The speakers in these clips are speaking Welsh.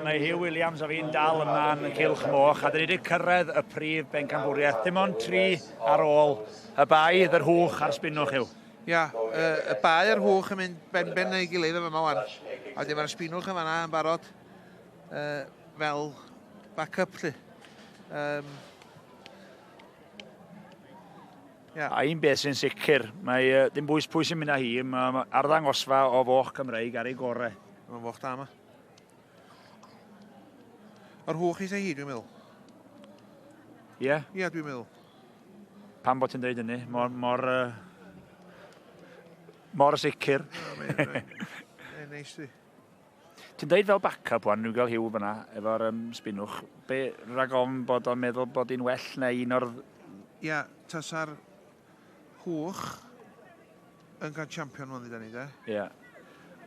Wel, mae Hugh Williams a fi'n dal yma yn y cylch moch, a dyn ni wedi cyrraedd y prif bencampwriaeth. Dim ond tri ar ôl y baedd, yr hwch a'r spinwch yw. Ia, y, y bae a'r hwch yn mynd ben-ben neu gilydd yma wan. A wedyn mae'r spinwch yn fanna yn barod uh, fel back-up, lly. Um, Ia. A un beth sy'n sicr, mae uh, dim bwys pwy sy'n mynd â hi, mae arddangosfa o foch Cymreig ar ei gorau. Mae'n foch da yma. Yr hwch eisiau hi, dwi'n meddwl. Ie? Yeah? Ie, yeah, dwi'n meddwl. Pam bod ti'n dweud hynny? Mor, mor, uh, mor sicr. Mae'n neis di. Ti'n deud fel backup wan, dwi'n gael Hugh fyna efo'r um, spinwch. Be, rhag ofn bod o'n meddwl bod hi'n well neu un o'r... Ia, tasa'r hwch yn cael champion wan ddyda ni, de? Ia.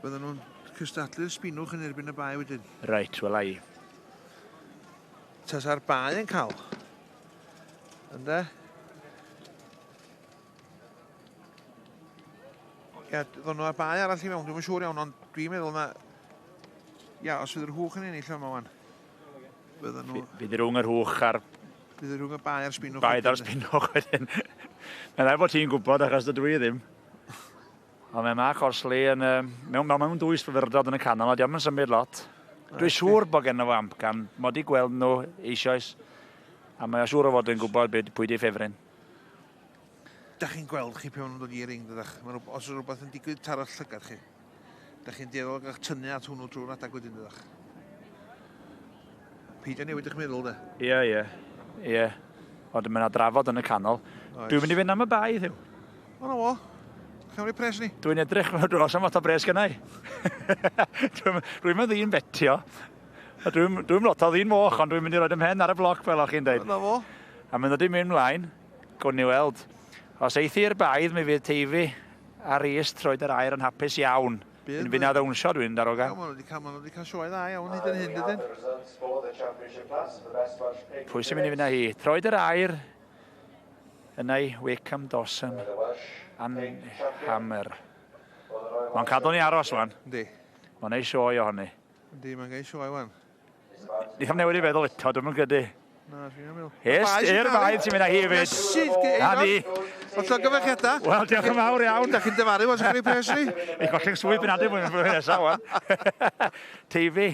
Bydden nhw'n cystadlu'r spinwch yn erbyn y bae wedyn. Reit, wela i. Tasa'r bae yn cael. Ynde? Ia, ddon nhw ar bae arall i mewn, dwi'n siŵr iawn, ond dwi'n meddwl na... Ia, os fydd yr hwch yn ennill yma wan, bydden nhw... Fydd rhwng yr hwch a'r... Fydd rhwng y bae a'r spinwch. Bae a'r spinwch wedyn. Mae'n rhaid bod ti'n gwybod achos dydw i ddim. Ond mae Mark Horsley yn, um, mewn, mewn, mewn dwys fyfyrdod yn y canol, a diolch yn symud lot. Dwi'n siŵr bod gen fo amcan, mod i gweld nhw eisoes, a mae o siŵr o fod yn gwybod beth, pwy di ffefryn. Da chi'n gweld chi pan maen nhw'n dod i'r ring, dydach? Mae rwb- os oes rhywbeth yn digwydd taro llygad chi, da chi'n dueddol o gael eich tynnu at hwnnw drwy'r adag wedyn, dydach? Peidio newid eich meddwl, de. Ie, ie. Ie. Ond mae yna drafod yn y canol. Oes. Dwi'n mynd i fynd am y bai, Huw. O, na fo. Chawn ni pres ni. Dwi'n edrych, dwi'n os am lot o bres gynna i. Dwi'n dwi'n mynd ddyn betio. A dwi'n dwi'n lot o ddyn moch, ond dwi'n mynd i roed 'y mhen ar y bloc, fel o'ch chi'n deud. Na fo. A mae'n dod i mynd mlaen. Gwn ni weld. Os eith hi i'r baedd, mi fydd Teifi a Rhys troed yr aer yn hapus iawn. Bydd. Yn fynd â ddawnsio dwi'n darogan. Maen nhw wedi cael, maen nhw wedi cael sioe dda iawn hyd yn hyn, dydyn? Pwy sy'n mynd i fynd â hi? Troed yr aer yna i Wakeham Dawson and Hammer. Mae'n cadw ni aros wan. Yndi. Mae'n ei sioe ohoni. Yndi, mae'n gael sioe wan. Ni am newid i feddwl eto, dwi'n yn credu. Na, dwi'n meddwl. Yes, i'r baedd sy'n mynd â hi hefyd. Sydd, Na ni. Wel, llongyfarchiadau. Wel, diolch yn fawr iawn. Da chi'n dyfaru, was chi'n pres ni? I golli'ch swydd benadu mwy yn flwyddyn nesaf, wan. Teifi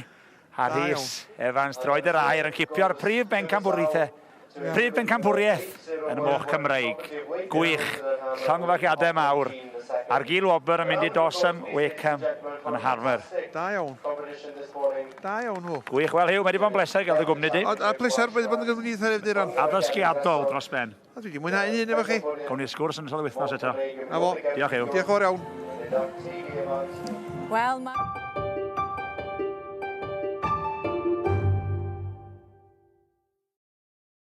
a Rhys Evans troed yr aer yn cipio'r prif bencampwriaethau. Prif bencampwriaeth yn y moch Cymreig. Gwych. Llongyfarchiadau mawr. A'r gil wobr yn mynd i Dawson, Wakeham yn Harmer. Da iawn. Da iawn, hw. Gwych. Wel, Huw, mae wedi bod yn bleser gael dy gwmni di. O, a pleser wedi bod yn gwmni eitha hefyd, Iran. Addysgiadol dros ben. A dwi wedi mwynhau un efo chi. Gawn ni sgwrs yn ystod y wythnos eto. Na fo. Diolch, Huw. Diolch yn fawr iawn. Wel, ma...